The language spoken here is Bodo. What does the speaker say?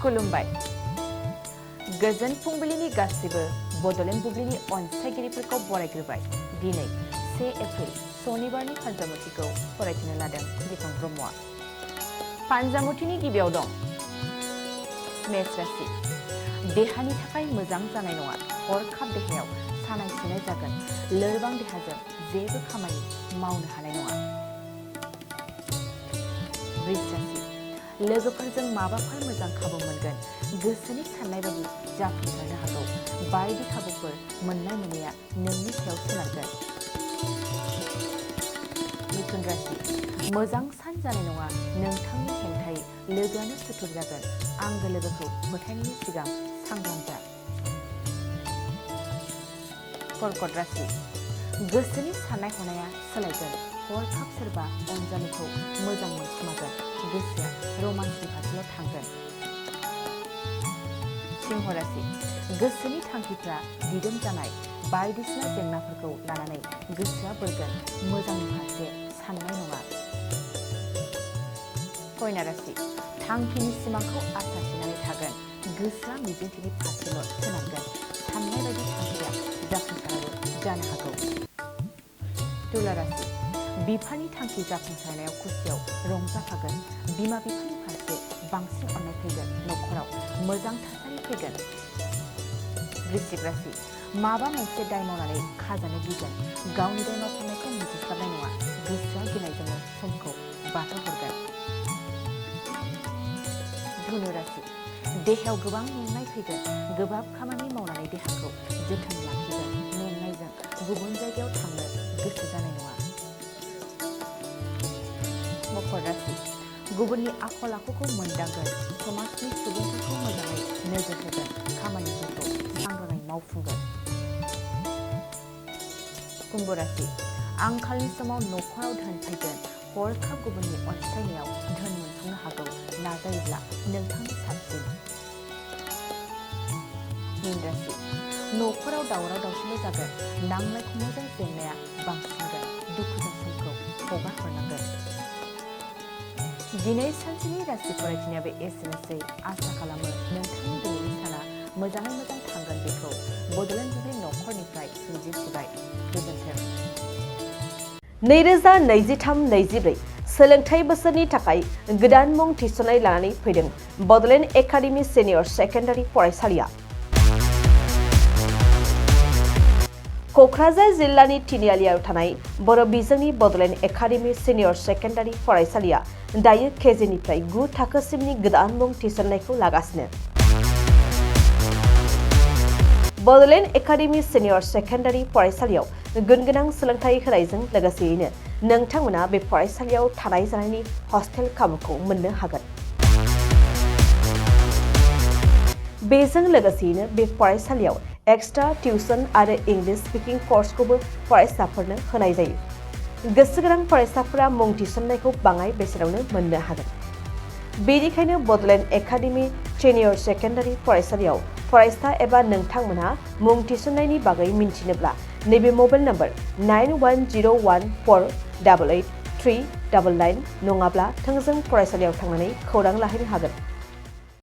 खुलुमबाय गोजोन फुंबिलिनि गासिबो बड'लेण्ड बुब्लिनि अनसायगिरिफोरखौ बरायग्रोबाय दिनै 1 एप्रिल सनिबारनि फान्जामुथिखौ फरायथिनो लादों बिफां ब्रह्मआ फान्जामुथिनि गिबियाव दं मेष राशि देहानि थाखाय मोजां जानाय नङा हरखाब देहायाव सानाय सुनाय जागोन लोरबां देहाजों जेबो खामानि मावनो हानाय नङा वृष राशि लोगोफोरजों माबाफोर मोजां खाबु मोनगोन गोसोनि साननाय बायदि जाफुंसारनो हागौ बायदि खाबुफोर मोननाय मोनैया नोंनि सायाव सोनारगोन मिथुन राशि मोजां सान जानाय नङा नोंथांनि हेंथायै लोगोआनो सुथुर जागोन आंगो लोगोखौ फोथायनायनि सिगां सांग्रां जा कर्कट राशि गोसोनि साननाय हनाया सोलायगोन हरखाब सोरबा अनजालुखौ मोजां मोनखोमागोन गोसोआ रमान्सनि फारसेल' थांगोन सिंह राशि गोसोनि थांखिफ्रा दिदोम जानाय बायदिसिना जेंनाफोरखौ लानानै गोसोआ बोरगोन मोजांनि फारसे साननाय नङा कन्या राशि थांखिनि सिमांखौ आसा थिनानै थागोन गोसोआ मिजिंथिनि फारसेल' सोनारगोन साननाय बायदि थांखिया जाफुंसाराबो जानो हागौ तुला राशि बिफानि थांखि जाफुंसारनायाव खुसियाव रंजाफागोन बिमा बिफानि फारसे बांसिन अननाय फैगोन नखराव मोजां थासारि फैगोन वृश्चिक राशि माबा मोनसे दाय मावनानै खाजानो गिगोन गावनि दाय मावफुंनायखौ मिथिस्लाबनाय नङा गोसोआ गिनायजोंनो समखौ बारहोहरगोन धनु राशि देहायाव गोबां मेंनाय फैगोन गोब्राब खामानि मावनानै देहाखौ जोथोन लाखिगोन मेंनायजों गुबुन जायगायाव थांनो गोसो जानाय नङा मकर राशि गुबुननि आखल आखुखौ मोनदांगोन समाजनि सुबुंफोरखौ मोजाङै नोजोर होगोन खामानिफोरखौ सांग्राङै मावफुंगोन कुम्भ राशि आंखालनि समाव नखराव धोन फैगोन हरखाब गुबुननि अनसायनायाव धोन मोनफुंनो हागौ नाजायोब्ला नोंथांनि साबसिन मीन राशि नखराव दावराव दावसिल जागोन नांलाय खमलायजों जेंनाया बांसिनगोन दुखुजों समखौ हगार हरनांगोन दिनै सानसेनि राशि फरायथिनायाबो एसेनोसै आसा खालामो नोंथांनि दिनैनि साना मोजाङै मोजां थांगोन बेखौ बड'लेण्ड बुब्लि नखरनिफ्राय मिजिंथिबाय गोजोन्थों 2023-24 सोलोंथाइ बोसोरनि थाखाय गोदान मुं थिसननाय लानानै फैदों बड'लेण्ड एकाडेमि सिनियर सेकेन्डारि फरायसालिया क'क्राझार जिल्लानि तिनिआलियाव थानाय बर' बिजोंनि बड'लेण्ड एकाडेमि सिनियर सेकेन्डारि फरायसालिया दायो केजिनिफ्राय 9 थाखोसिमनि गोदान मुं थिसननायखौ लागासिनो बड'लेण्ड एकाडेमि सिनियर सेकेन्डारि फरायसालियाव गुनगोनां सोलोंथाइ होनायजों लोगोसेयैनो नोंथांमोना बे फरायसालियाव थानाय जानायनि हस्टेल खाबुखौ मोननो हागोन बेजों लोगोसेयैनो बे फरायसालियाव एक्सट्रा टिउसन आरो इंलिश स्पिकिं कर्सखौबो फरायसाफोरनो होनाय जायो गोसो गोनां फरायसाफोरा मुं थिसननायखौ बाङाय बेसेनावनो मोननो हागोन बेनिखायनो बड'लेण्ड एकाडेमि सिनियर सेकेन्डारि फरायसालियाव फरायसा एबा नोंथांमोनहा मुं थिसननायनि बागै मिन्थिनोब्ला नैबे मबाइल नम्बर 9101488399 नङाब्ला थोंजों फरायसालियाव थांनानै खौरां लाहैनो हागोन